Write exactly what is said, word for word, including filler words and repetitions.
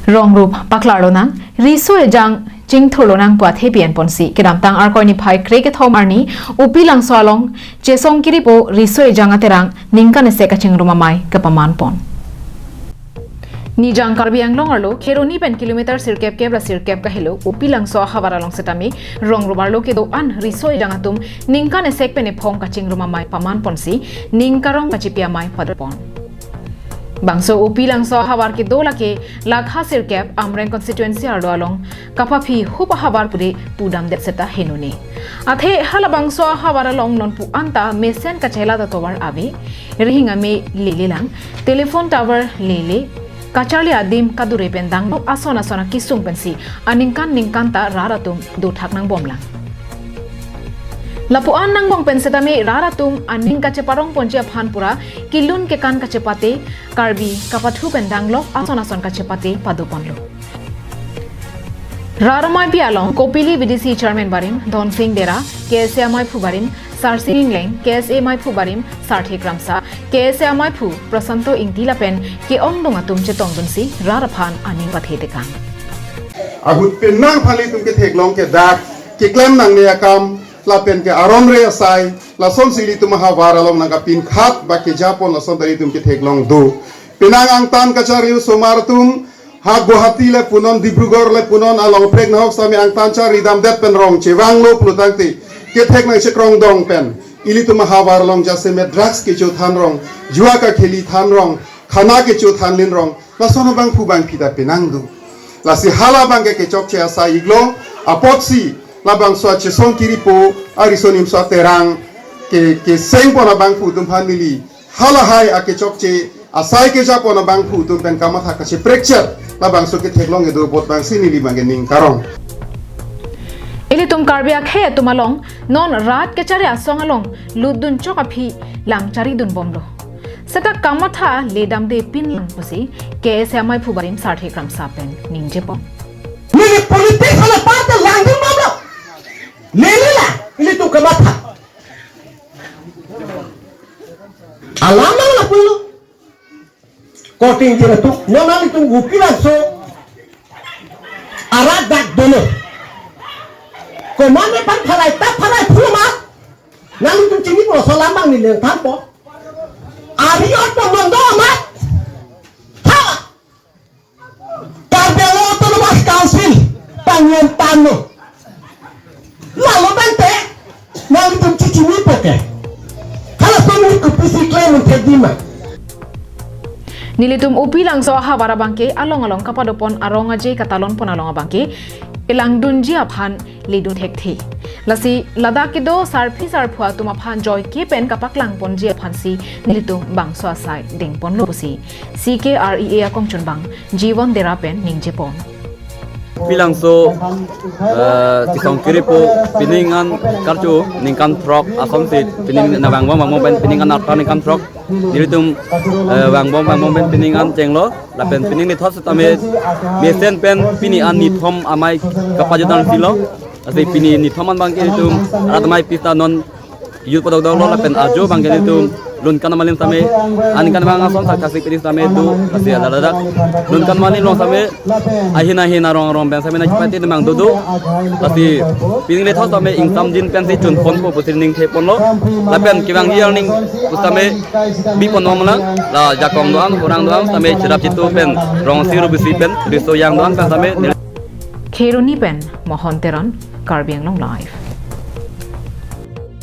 Rongrup paklar lonang, riso ejang chingthur lonang pu athe pi-en ponsi, kedamtang Arkoi niphai krekethom arni, Upilangso along, Chesong Kiripo riso ejang aterang, ningkan isi kachingrum amei kapaman pon. Nijang Karbi Anglong arlo, Kheroni pen kilometer sirkep kep ra sirkep kahelo, Upilangso ahavar along setame, Rongrup arlo kedo-an riso ejang atum, ningkan isi pen ephong kachingrum amei paman ponsi, ning karong kachipi amei padopon. Bangso Upilangso ahavar kedo lake lakha sirkep Amreng constituency arlo along kapaphi hup ahavar pure pudamdet seta henone. Athe halabangso ahavar along nonpu anta mesen kachela ta tovar ave. Rihing amei lele lang, telephone tower lele, kacharli adim kadure pen danglo ason ason akesung pensi aningkan ningkan ta rat atum dothak nangbomlang. Lapu-an nangbong pen setame rat atum aning kacheparong ponji aphan pura kelun kekan kachepate, Karbi kapathu pen danglok ason ason kachepate padoponlo. Rat ameipi along Kopili V D C chairman barim Dhonsing Dera, K S A ameiphu barim Sarsing Ingleng, K S A ameiphu barim Sarthe Kramsa, K S A ameiphu Prasanto Ingti lapen ke-ongdung atum chetongdunsi rat aphan aning pathe tekang. Ahut penang aphan ilitum ketheklong ke dak, keklem nangne akam, lapen ke aron re asai, lasonsi ilitum ahavar along nangkapinkhat ba kejapon lason ta ilitum ketheklong do. Penang angtan kachari osomar atum, ha Guwahati le punon, Dibrugarh le punon, along prek nahok sitame angtan chari damdet pen rong chevanglo pulotangte, kethek nangchekrong dong pen, ilitum ahavar along jasemet drugs kecho than rong, jua kakheli than rong, khana kecho than lin rong, lason abangphu bangphi ta penang do. Lasi halabangke kechokche asai iklo, apotsi labangso Chesong Kiripo ariso nimso aterang ke, kesengpon abangphu atum aphan neli halahai akechokche asai kejapon abangphu atum pen kamatha kacheprekchet labangso ketheklong kedo apot bangsi neli bangke ning karong. Ilitum Karbi akhei atum along non rat kachari asong along lutdun chok aphi lang charidunbomlo. Seta kamatha ledamde pinlang pusi K S A ameiphu barim Sarthe Kramsa pen ningjepon. Neli politics hala party langdunbomlo. Lele la, ilitum kamatha. Alam lang lapulo. Koting jira tu, non nanglitum Upilangso arat dak dono. Komatne pan phalai ta phalai phu ma. Nanglitum chinipo, laso alam abang neli nangthanpo. Ari ot pon mondo amat. Ha! Karbi Anglong Autonomous Council pangyon tano. Lalo tangte, nanglitum chichinipo ke. Halason neli kopisi klem un thekdima. Nelitum Upilangso ahavar abangke along along kapadopon arong aje katalonpon along abangke, kelangdunji aphan ledun thekthe. Lasi ladak kedo sarpi sarpo atum aphan joike pen kapaklangponji aphansi nelitum bangso asai dengponlo pusi C K R E A akongchunbang Jiwon Dera pen ningjepon. Upilangso, eh, Chesong Kiripo pining an karcho ningkan throk asonsi pining nangvangbom vangbom pen pining an arta ningkan throk. Nelitum, eh, vangbom vangbom pen pining an chenglo, lapen pining nithot setame mesen pen pini an nithom amei kapajutang silo. Lasi pini nithom an abangke ilitum rat ameipi ta non youth padokdoklo lapen ajo abangke ilitum Lunkan Malim sitame aningkan vang ason sak kasik pini sitame do, lasi ada ladak Lunkan Malim along sitame ahin ahin arong arong pen sitame nangchepate nemang dodo. Lasi pining lethot sitame ingsamjin pensi chunponpo pusi ningtheponlo. Lapen kevangji arni pusitame biponbomlang, la jakong do-an, hurang do-an sitame cherap chitu pen rongsi rubisi pen riso yang do-an pen sitame nel- Kheroni pen Mohon Teron, Karbi Anglong Live.